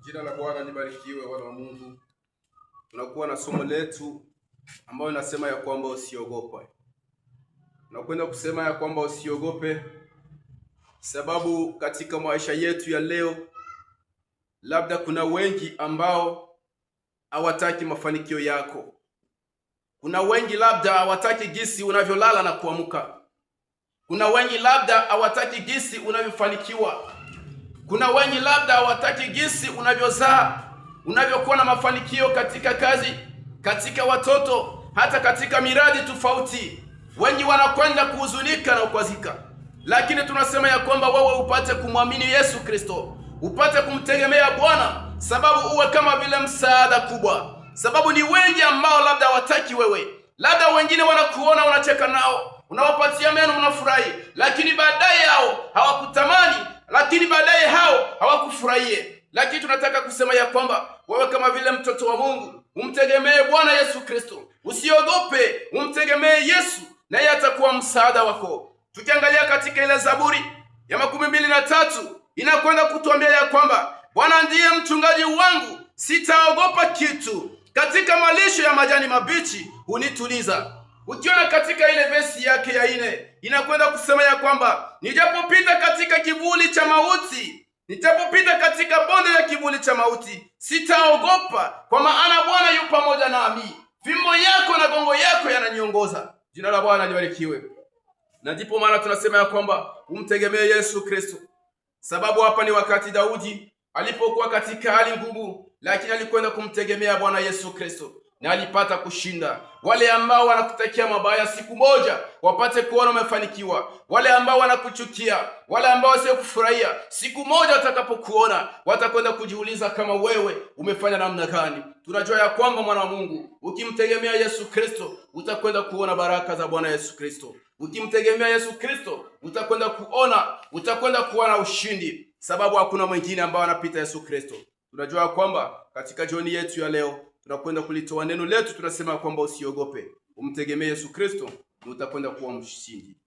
Jina la Bwana libarikiwe, wana wa Mungu. Tunakuwa na somo letu ambayo inasema ya kwamba usiogope. Tunakwenda kusema ya kwamba usiogope, sababu katika maisha yetu ya leo labda kuna wengi ambao hawataki mafanikio yako. Kuna wengi labda hawataki gisi unavyolala na kuamka. Kuna wengi labda hawataki gisi unavyofanikiwa. Kuna wengi labda hawataki gisi unavyozaa, unavyokuwa na mafanikio katika kazi, katika watoto, hata katika miradi tofauti. Wengi wanakwenda kuhuzunika na kukwazika, lakini tunasema ya kwamba wewe upate kumwamini Yesu Kristo, upate kumtegemea Bwana, sababu uwe kama vile msaada kubwa, sababu ni wengi ambao labda hawataki wewe, labda wengine wanakuona unacheka nao, unawapatia meno, unafurahi, lakini baadaye hao hawakutamani, lakini baadaye hao hawakufurahie. Lakini tunataka kusema ya kwamba wewe kama vile mtoto wa Mungu umtegemee Bwana Yesu Kristo, usiogope, umtegemee Yesu naye atakuwa msaada wako. Tukiangalia katika ile Zaburi ya 23 inakwenda kutuambia ya kwamba Bwana ndiye mchungaji wangu, sitaogopa kitu. Katika malisho ya majani mabichi hunituliza. Ukiona katika ile vesi yake ya 4 inakwenda kusema ya kwamba nijapopita katika kivuli cha mauti, nijapopita katika bonde la kivuli cha mauti, sitaogopa, kwa maana Bwana yu pamoja nami, fimbo yako na gongo yako yananiongoza. Jina la Bwana libarikiwe. Na ndipo maana tunasema ya kwamba umtegemee Yesu Kristo, sababu hapa ni wakati Daudi alipokuwa katika hali ngumu, lakini alikwenda kumtegemea Bwana Yesu Kristo na alipata kushinda. Wale ambao wanakutakia mabaya, siku moja wapate kuona umefanikiwa. Wale ambao wanakuchukia, wale ambao wasiokufurahia, siku moja watakapokuona watakwenda kujiuliza kama wewe umefanya namna gani. Tunajua ya kwamba mwana wa Mungu, ukimtegemea Yesu Kristo utakwenda kuona baraka za Bwana Yesu Kristo. Ukimtegemea Yesu Kristo utakwenda kuona, utakwenda kuona ushindi, sababu hakuna mwingine ambao anapita Yesu Kristo. Tunajua ya kwamba katika jioni yetu ya leo tunakwenda kulitoa neno letu, tunasema kwamba usiogope, umtegemee Yesu Kristo na utakwenda kuwa mshindi.